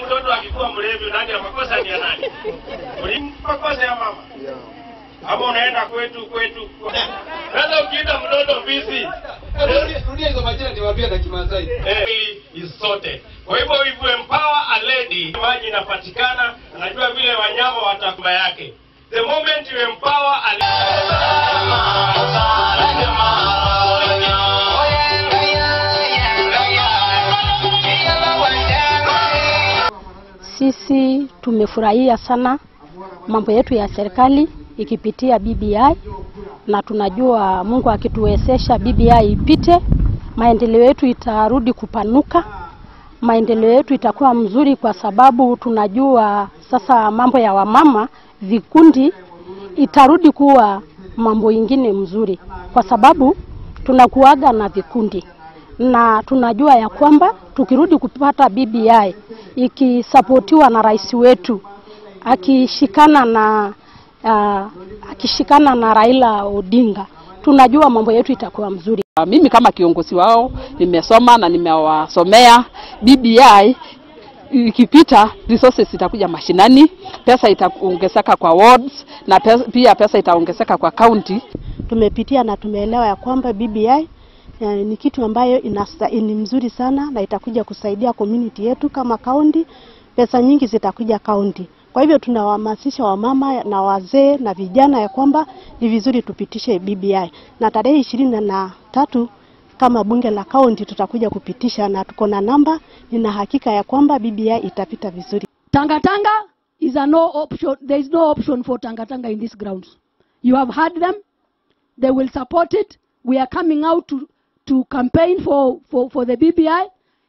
Mtoto akikuwa mlevi nani makosa ni ya nani? Makosa ya mama. Ama unaenda kwetu. Sasa ukiita mtoto ofisi, rudia hizo majina niwaambie na Kimasai. Sote. Kwa hivyo if you empower a lady, maji inapatikana, anajua vile wanyama watakuwa yake. The moment you empower a Sisi tumefurahia sana mambo yetu ya serikali ikipitia BBI, na tunajua Mungu akituwezesha BBI ipite, maendeleo yetu itarudi kupanuka, maendeleo yetu itakuwa mzuri, kwa sababu tunajua sasa mambo ya wamama vikundi itarudi kuwa mambo ingine mzuri, kwa sababu tunakuaga na vikundi na tunajua ya kwamba tukirudi kupata BBI ikisapotiwa na rais wetu akishikana na Raila Odinga, tunajua mambo yetu itakuwa mzuri. Mimi kama kiongozi wao nimesoma na nimewasomea. BBI ikipita, resources itakuja mashinani, pesa itaongezeka kwa wards na pia pesa itaongezeka kwa county. Tumepitia na tumeelewa ya kwamba BBI ni kitu ambayo ni mzuri sana na itakuja kusaidia community yetu kama county. Pesa nyingi zitakuja county. Kwa hivyo tunawahamasisha wamama na wazee na vijana ya kwamba ni vizuri tupitishe BBI. Na tarehe 23 kama bunge la county tutakuja kupitisha, na tuko na namba, nina hakika ya kwamba BBI itapita vizuri. Tanga Tanga is a no option. There is no option for Tanga Tanga in these grounds. You have heard them. They will support it. We are coming out to campaign for the BBI,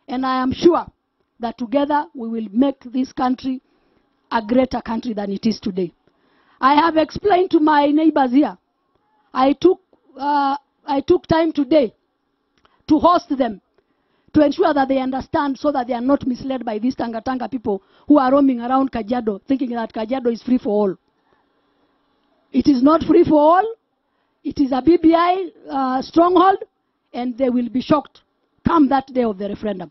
and I am sure that together we will make this country a greater country than it is today. I have explained to my neighbors here. I took time today to host them, to ensure that they understand, so that they are not misled by these Tanga Tanga people who are roaming around Kajiado thinking that Kajiado is free for all. It is not free for all. It is a BBI stronghold, and they will be shocked come that day of the referendum.